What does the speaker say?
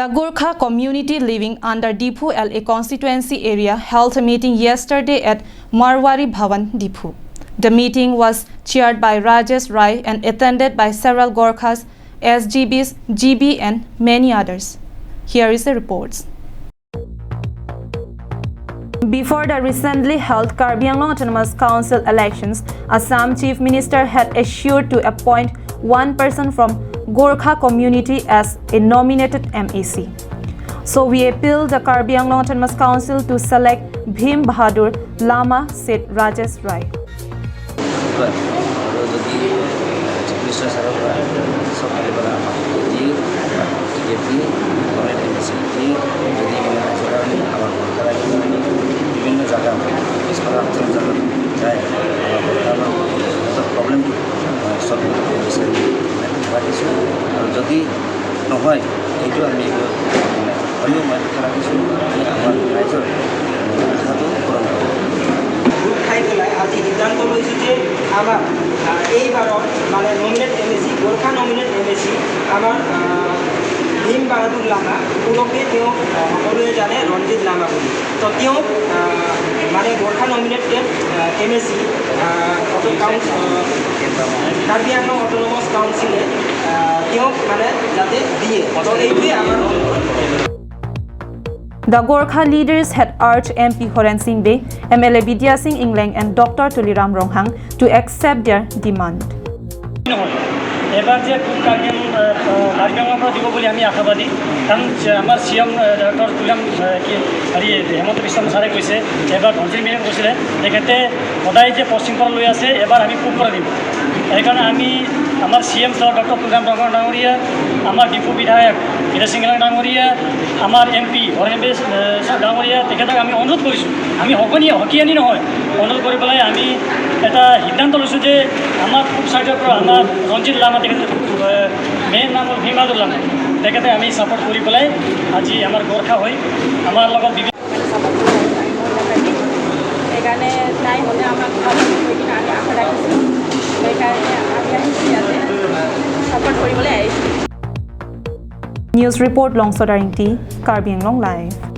The Gorkha community living under Diphu LA constituency area held a meeting yesterday at Marwari Bhavan, Diphu. The meeting was chaired by Rajesh Rai and attended by several Gorkhas, SGBs, GB and many others. Here is the reports. Before the recently held Karbi Anglong Autonomous Council elections, Assam Chief Minister had assured to appoint one person from Gorkha community as a nominated MAC. So we appeal the Karbi Anglong Autonomous Council to select Bhim Bahadur Lama, said Rajesh Rai. আৰু যদি chief minister ছাৰৰ পৰা চব ফালৰ পৰা আমাক দিয়ে, ticket দিয়ে, নমিনেট এমএচি দিয়ে, যদি মানে ৰাইজৰ কাৰণে, আমাৰ গোৰ্খা ৰাইজৰ কাৰণে বিভিন্ন জেগা, পিছপৰা অঞ্চল জেগাত যায়, আমাৰ গোৰ্খা প্ৰব্লেমটো চল্ভ কৰিব বিচাৰি আশা ৰাখিছোঁ। আৰু যদি নহয়, এইটো আমি মানে হ'লেও মই আশা ৰাখিছোঁ যে আমাৰ ৰাইজৰ আশাটো পূৰণ হ'ব। গোট খাই পেলাই আজি সিদ্ধান্ত লৈছোঁ যে আমাৰ এইবাৰৰ মানে nominate mAh, Gorkha nominate mAh আমাৰ ভীম বাহাদুৰ লামা ওৰফে তেওঁক সকলোৱে জানে ৰঞ্জিত লামা বুলি। তো তেওঁক মানে Gorkha nominated mAh Karbi Anglong autonomous কাউন্সিলে তেওঁক মানে যাতে দিয়ে, তো এইটোৱে আমাৰ অনুৰোধ। The Gorkha leaders had urged MP Horen Singbeh, MLA Bidya Singh Engleng and Dr. Tuliram Ronghang to accept their demand. নহয়, এবাৰ যে পূব কাৰ্বি কাৰ্বি আংলঙৰ পৰা দিব বুলি আমি আশাবাদী। কাৰণ আমাৰ চি এম ডক্টৰ তুলিৰাম, কি হেৰি হেমন্ত বিশ্ব শৰ্মা ছাৰে কৈছে, এবাৰ ধনশিৰি মেমে কৈছিলে, তেখেতে সদায় যে পশ্চিম পৰা লৈ আছে, এবাৰ আমি পূব পৰা দিম। সেইকাৰণে আমি আমাৰ C M sir doctor Tuliram Ronghang ডাঙৰীয়া, আমাৰ ডিফু বিধায়ক বিদ্যা সিং ডাঙৰীয়া, আমাৰ এম পি হৰেণ ছাৰ ডাঙৰীয়া, তেখেতক আমি অনুৰোধ কৰিছোঁ। আমি সকীয়নি নহয়, অনুৰোধ কৰি পেলাই আমি এটা সিদ্ধান্ত লৈছোঁ যে আমাৰ পূব ছাইডৰ পৰা আমাৰ ৰঞ্জিত লামা, তেখেতে মেইন নাম হ'ল ভীম বাহাদুৰ লামা, তেখেতে আমি ছাপৰ্ট কৰি পেলাই আজি আমাৰ গোৰ্খা হৈ আমাৰ লগত বিভিন্ন মানে ছাপৰ্ট কৰিব আহিছোঁ আমি মহিলা পাৰ্টি। সেইকাৰণে তাই হ'লে আমাক ভাল হ'ব বুলি কিনে আমি আশা ৰাখিছোঁ। সেইকাৰণে আমি আহিছোঁ, ইয়াতে ছাপৰ্ট কৰিবলৈ আহিছোঁ। News Report, Longsodaring T, Karbi Anglong Live.